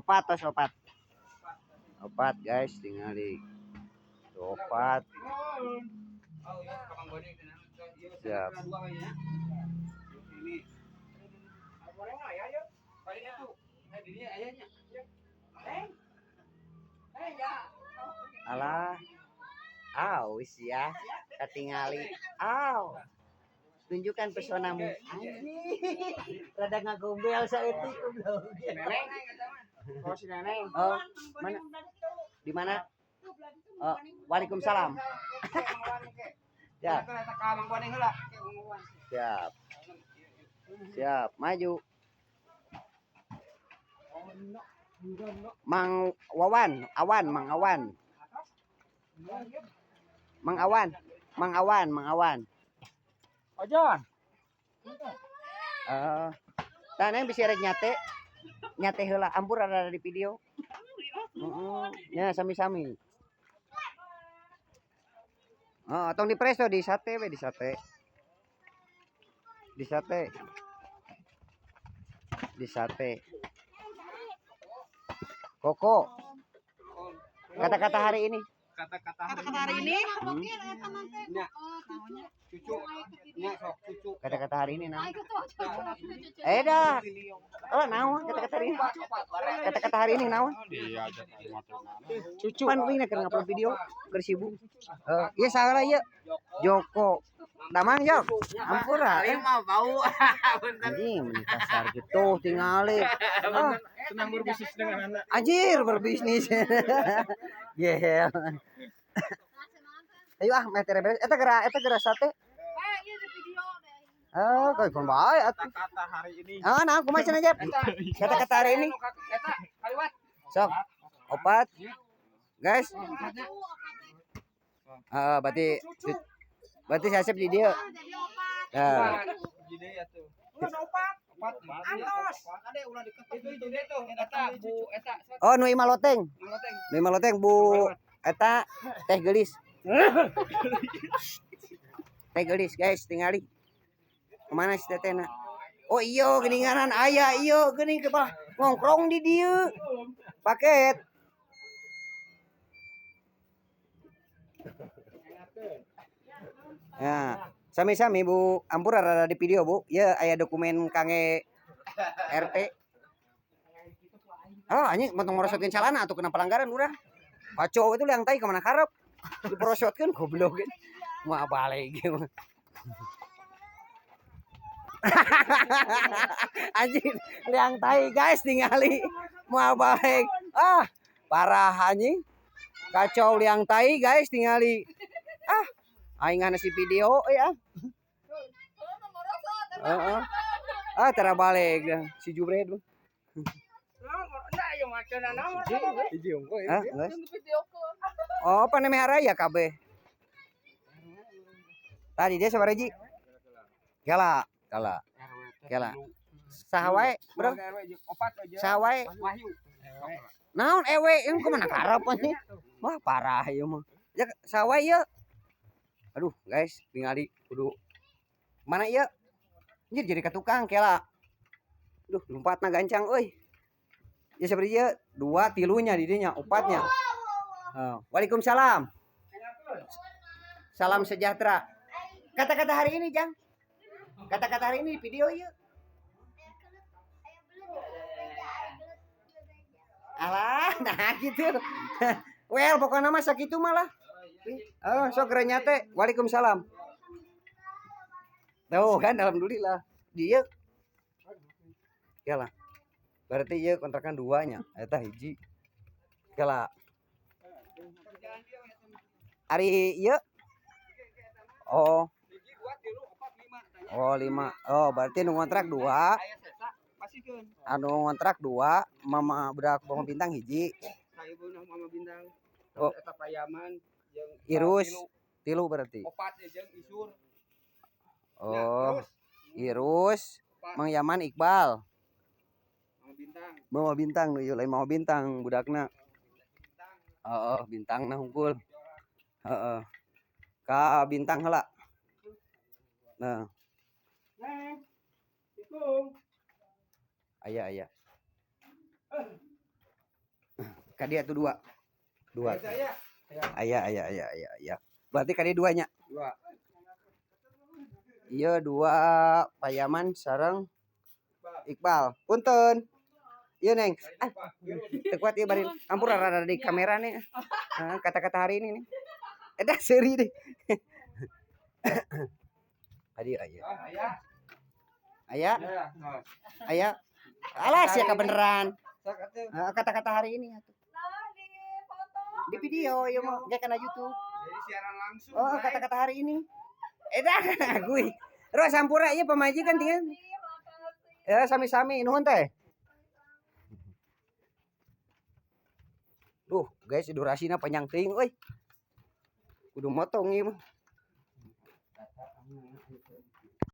Opat tos opat. Opat guys, tingali. Opat. Siap. Alah. Aw, ya. Katingali. Aw. Tunjukkan pesonamu. Anjing. Rada ngagombel saeutik goblok. Neneng. Oh, si Neneng. Oh, mana? Di mana? Oh, waalaikumsalam. Siap. Siap. Siap, maju. Mang Wawan, Awan, Mang Awan. Mang Awan, Mang Awan, Mang Awan. Ojon. Heeh. Tah neng bisa rek nyate. Nyate heula ampur ada di video. Heeh. Nya sami-sami. Oh, tong di preso di sate we di sate. Di sate. Di sate. Koko. Kata-kata hari ini. Kata-kata hari ini. Cucu. Kata-kata hari ini naon? Eh dah. Oh, naon kata-kata hari ini? Kata-kata hari ini naon? Cucu. Pan uing keur ngupload video keur sibuk. Heeh, ieu salah ieu. Joko. Damang Jok. Ampura. Mah bau. Anjing meni kasar gitu tingali. Ah, Senang berbisnis dengan anak. anjir berbisnis. Gehel. Ayo ah meh tere beres. Eta geura sate. Oh, kau ikon bae atuh. Kata hari ini. Ah, nah, kumaha cenah Jep? Kata-kata hari ini. Eta kaliwat. Sok. Opat. Guys. Ah, berarti berarti si Asep di dieu. Nah, oh, nu imah loteng. Nu imah loteng Bu eta teh geulis. Teh geulis, guys, tingali. Kemana si tetehna? Oh iyo geuninganan aya iyo geuning ke bawah ngongkrong di dieu. Paket. Ya, sami-sami Bu, ampura rada di video Bu. Ya aya dokumen kangge RT. Oh, anjing motong merosotkeun calana atuh kena pelanggaran urang. Kacau itu liang tai kemana karep. Diperosotkeun goblok. Moal balik ge mah. Anjing liang tai guys tingali. Moal balik. Ah, parah anjing. Kacau liang tai guys tingali. Ah, aing ngana si video ya. Heeh. Ah, tara balik dah si Jubred. Hah, geus. Oh, panemeh raya kabeh. Tadi dia sabaraha hiji? Kela, kela. Kela. Saha wae, Bro? Saha wae? Naon ewe ieu kumaha karep anjing. Wah, parah ieu mah. Ya saha wae ieu? Aduh, guys, tingali kudu mana ieu? Anjir jadi ka tukang kela. Duh, lompatna gancang euy. Ya sabaraha ieu? Dua tilunya di dinya, opatnya. Oh, waalaikumsalam. Salam sejahtera. Kata-kata hari ini, Jang. Kata-kata hari ini di video ieu. Alah, nah gitu. Well, pokoknya mah sakitu malah. Oh, sok geura nyate. Waalaikumsalam. Tuh kan alhamdulillah. Dia ya lah. Berarti ieu kontrakan duanya, eta hiji. Kela. Ari ieu? Oh. Oh, 5. Oh, berarti nu ngontrak 2. Anu ngontrak 2, mama budak Mama Bintang hiji. Oh. Irus tilu berarti. Oh. Irus, Mang Yaman Iqbal. Mama Bintang nu ieu lain Mama Bintang budakna. Heeh, bintangna hungkul. Heeh. Ka Bintang heula. Nah. Aya aya. Ka dieu tuh dua. Dua. Saya. Aya, aya, aya, aya, aya. Berarti ka dieu duanya. Dua. Iya, dua Payaman sareng Iqbal. Punten. Iya, Neng. Ah, teu kuat ieu bari. Ampura rada di kamera nih. Ah, kata-kata hari ini nih. Dah seri deh. Tadi aya. Aya. Aya, Ya. aya. Alas ya kebeneran. Sok atuh. Ah, kata-kata hari ini atuh. Di video ya mau gak kena YouTube. Jadi siaran langsung. Oh, kata-kata hari ini. Eh dah, gue. Terus hampura ieu pamajikan tinggal. Ya, sami-sami nuhun teh. Duh, guys, durasina panjang teuing euy. Kudu motong ieu mah.